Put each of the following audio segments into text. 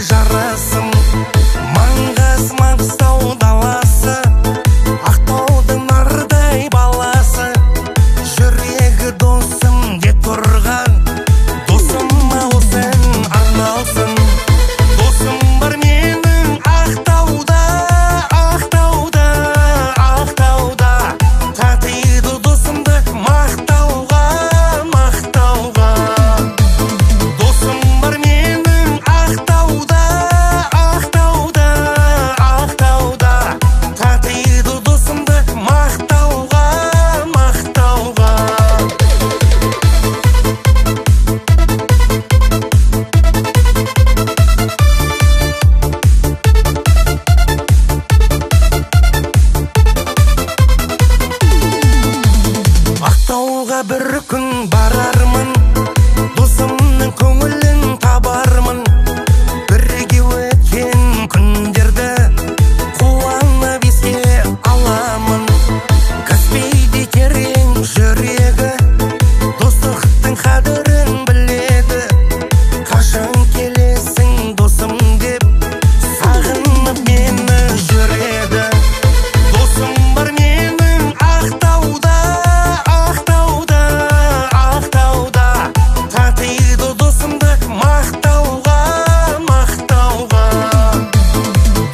жарасым. Маңғаз Маңғыстау даласы, Ақтаудың нардай баласы. Жүрегі досым деп тұрған, досыма осы ән арналсын. Досым бар менің Ақтауда, Ақтауда, Ақтауда. Татиды досымды мақтауға, мақтауға. Досым бар менің Ақтауда, Ақтауда, Ақтауда. Татиды досымды мақтауға, мақтауға. Ақтауға бір күн барармын, досымның көңілін табармын. Бірге өткен күндерді қуанып еске аламын. Каспийдей терең жүрегі, достықтың қадірін біледі. Қашан келесің досым деп, сағынып мені жүреді. Досым бар менің Ақтауда, Ақтауда, Ақтауда. Татиды досымды мақтауға, мақтауға.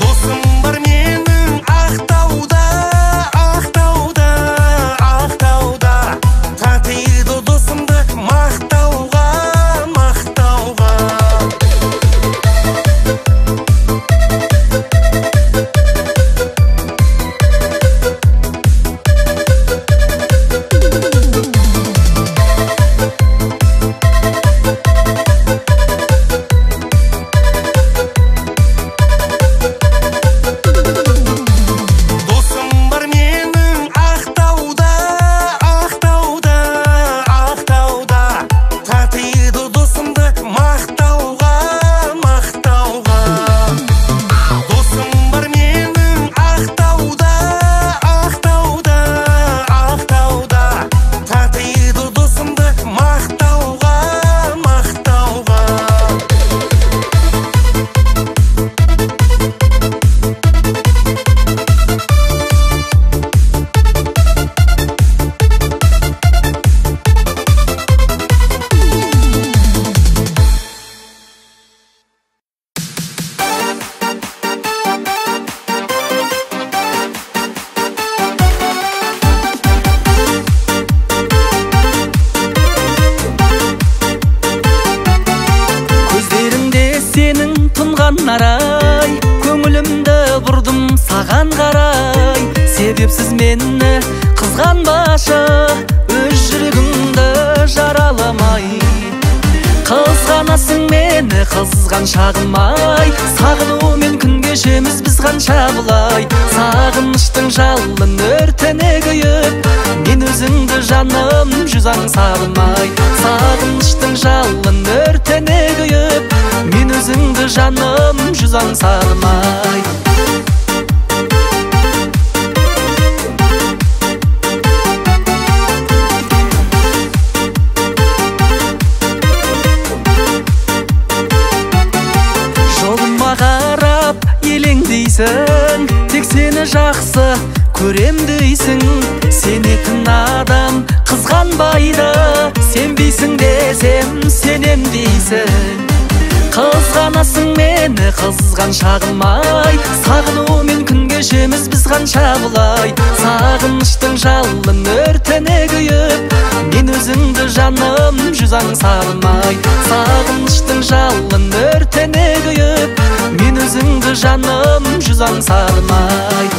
Досым бар менің Ақтауда, Ақтауда, Ақтауда. Татиды досымды мақтауға, мақтауға. Досым бар менің Ақтауда, Ақтауда, Ақтауда. Татиды досымды мақтауға, мақтауға. Досым бар менің Ақтауда, Ақтауда, Ақтауда. Татиды досымды мақтауға, мақтауға. Көздеріңде сенің тұнған арай, көңілімді бұрдым саған қарай. Себепсіз мені қызғанбашы, өз жүрегімді жараламай. Қызғанасың мені қызғаншағым ай, сағынумен күн кешеміз біз қанша бұлай. Сағыныштың жалын өртіне күйіп, мен өзіңді жаным жүз аңсадым ай. Сағыныштың жалын өртіне күйіп, мен өзіңді жаным жүз аңсадым ай. Жолыма қарап елеңдейсің, тек сені жақсы көрем дейсің. Сенетін адам қызғанбайды, сенбейсің десем сенем дейсің. Қызғанасың мені қызғаншағым ай, сағынумен күн кешеміз біз қанша бұлай. Сағыныштың жалын өртіне күйіп, мен өзіңді жаным жүз аңсадым ай. Сағыныштың жалын өртіне күйіп, мен өзіңді жаным жүз аңсадым ай.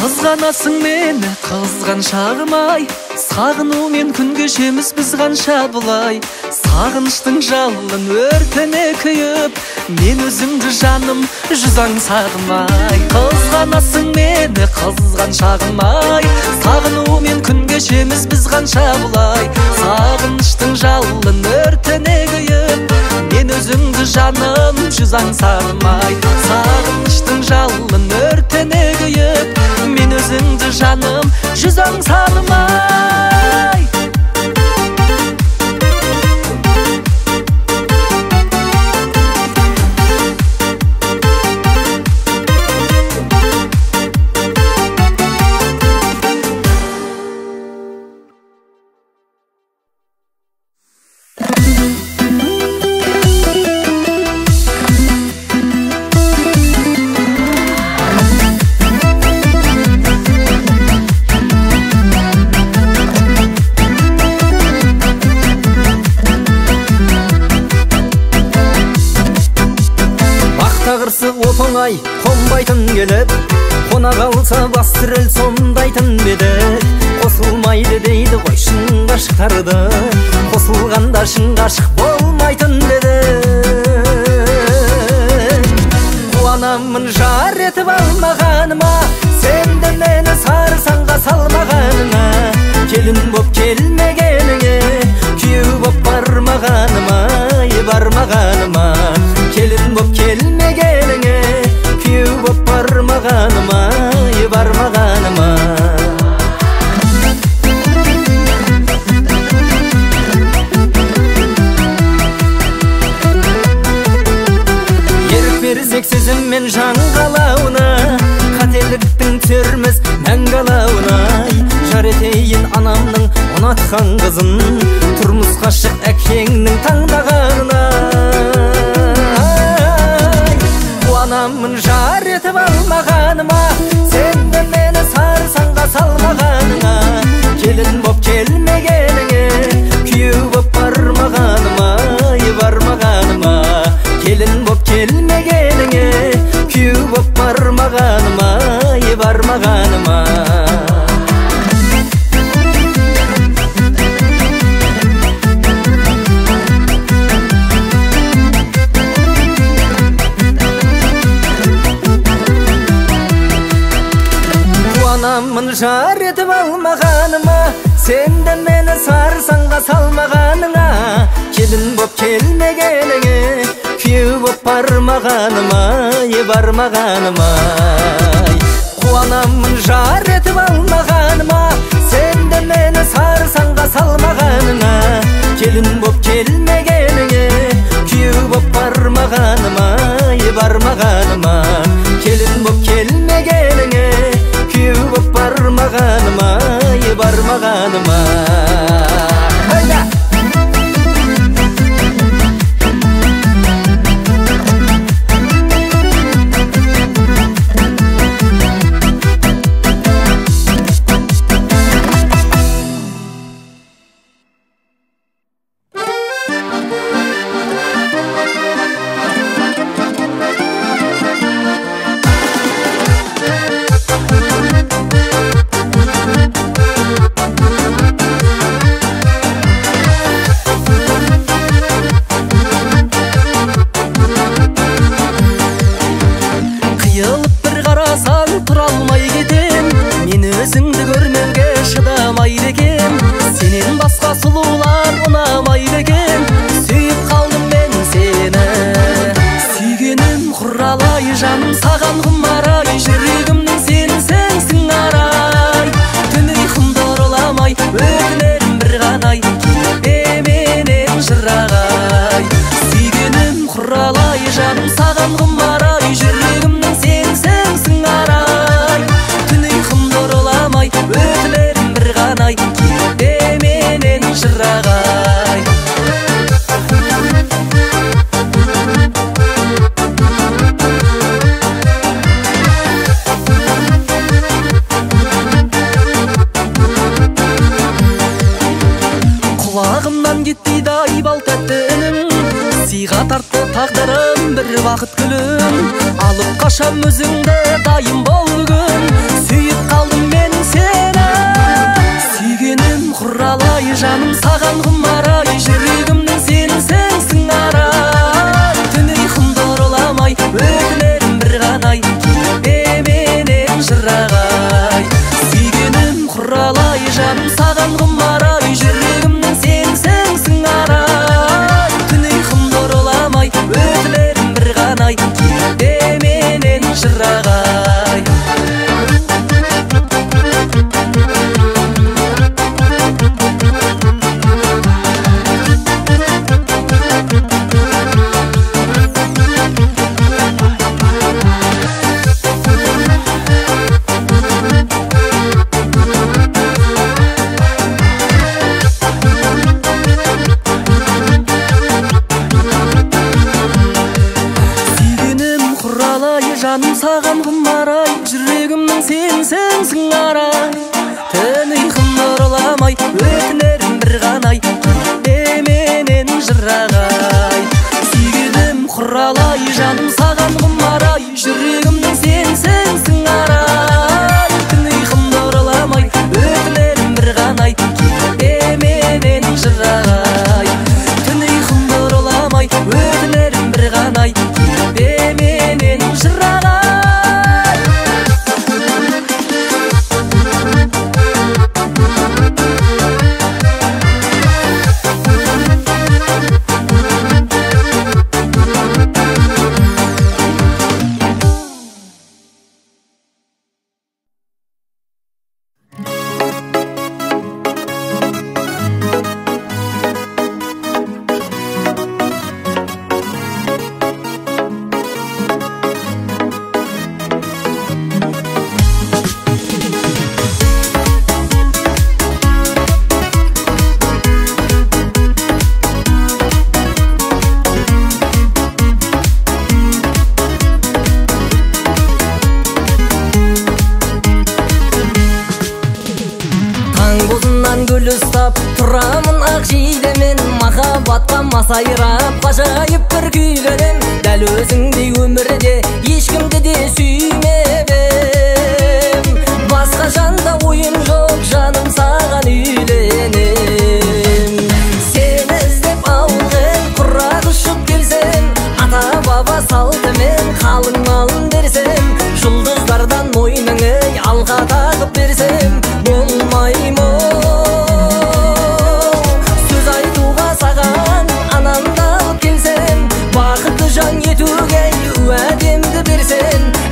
Қызғанасың мені қызғаншағым ай, сағынумен күн кешеміз біз қанша бұлай. Сағыныштың жалын өртіне күйіп, мен өзіңді жаным жүз аңсадым ай. Қызғанасың мені қызғаншағым ай, сағынумен күн кешеміз біз қанша бұлай. Сағыныштың жалын өртіне күйіп, мен өзіңді жаным жүз аңсадым ай. Сағыныштың жалын жаным, жүз аңсаным ай. Оп-оңай қонбайтын келіп, қона қалса бас тірел сомдайтын бедік. Қосылмайды дейді ғой шын ғашықтарды, қосылғанда шын ғашық болмайтын бедік. Қуанамын жар етіп алмағаныма, сен де мені сарсаңға салмағаныңа, келін боп келмегеніңе, күйеу боп бармағаныма, бармағаныма, келін боп келмегеніңе, күйеу боп бармағаныма, бармағаныма. Ерік берсек сезіммен жан қалауына, қателіктің түсерміз мәңгі алауына. Жар етейін анамның ұнатқан қызын, тұрмысқа шық әкеңнің таңдағанына. Қуанамын жар етіп алмағаныма, сен де мені сарсаңға салмағаныңа, келін боп келмегеніңе, күйеу боп бармағаныма, бармағаныма, келін боп келмегеніңе, күйеу боп бармағаныма, бармағаныма. Қуанамын жар етіп алмағаныма, сен де мені сарсаңға салмағаныңа, келін боп келмегеніңе, күйеу боп бармағаныма, бармағаныма. Қуанамын жар етіп алмағаныма, сен де мені сарсаңға салмағаныңа, келін боп келмегеніңе, күйеу боп бармағаныма, бармағаныма, келін боп келмегеніңе, күйеу боп бармағаныма, бармағаныма. Hayda! Тағдырым бір уақыт күлім, алып қашам өзіңді, дайын бол бүгін. Сүйіп қалдым мен сені, сүйгенім құралай, жаным саған құмарай, жүрегімнің сенсің сыңарай. Түн ұйқымды ұрламай, өтінерім бір ғанай, кетпе менен жырағай. Сүйгенім құралай, жаным саған құмарай, жүрегімнің сенсің сыңарай. Түн ұйқымды ұрламай, өтінерім бір ғанай, кетпе менен жырағай. Құралай, жаным саған құмарай, жүрегімнің сенсің сыңарай. Түн ұйқымды ұрламай, өтінерім бір ғанай, менен жырағай. Сүйгенім Құралай, жаным саған құмарай, жүрегімнің сенсің сыңарай. Түн ұйқымды ұрламай, өтінерім бір ғанай, менен жырағай. Түн ұйқымды ұрламай, өтінерім бір ғанай, менен жырағай. Тұрамын ақ жидемен, махаббатқа масайрап, ғажайып бір күйленем. Дәл өзіңдей өмірде ешкімді де сүймеп ем. Басқа жанда ойым жоқ, жаным саған үйленем. Сені іздеп ауылға құрақ ұшып келсем, ата-баба салтымен қалың малын берсем, жұлдыздардан мойныңы алға тағып берсем, болмай ма?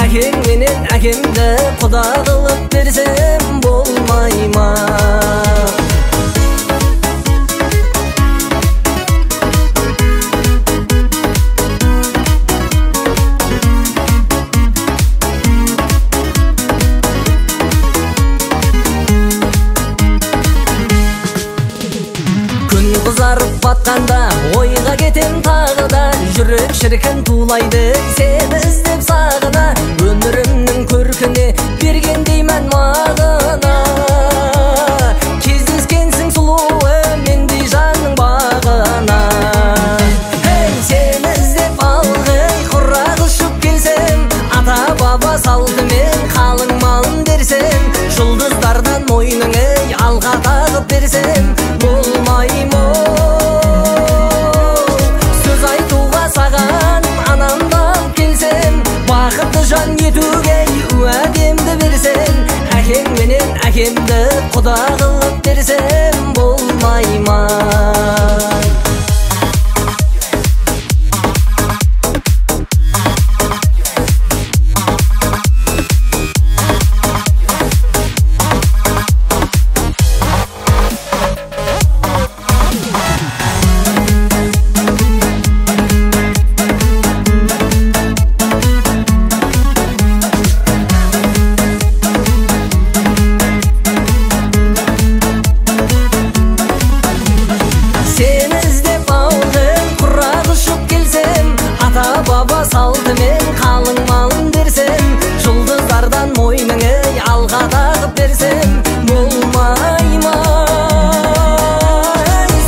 Әкеңменен әкемді құда қылып берсем, болмай ма? Күн қызарып батқанда ойға кетем тағы да, жүрек шіркін тулайды сені іздеп сағына. Өмірімнің көркіне бергендей мән мағына, кездескенсің сұлуы мендей жанның бағына. Ей, сені іздеп ылғи құрақ ұшып келсем, ата-баба салтымен қалың малын берсем, жұлдыздардан мойныңы алға тағып берсем, болмай ма? Сөз айтуға саған анамды алып келсем, бақытты жан етуге уәдемді берсем, әкеңменен әкемді құда қылып берсем, болмай ма? Салтымен қалың малын берсем, жұлдыздардан мойныңы алға тағып берсем, болмай ма?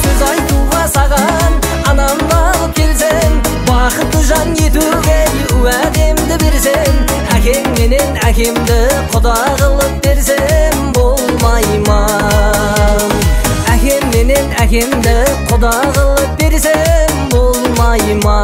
Сөз айтуға саған анамды алып келсем, бақытты жан етуге уәдемді берсем, әкеңменен әкемді құда қылып берсем, болмай ма? Әкемменен әкемді құда қылып берсем, болмай ма?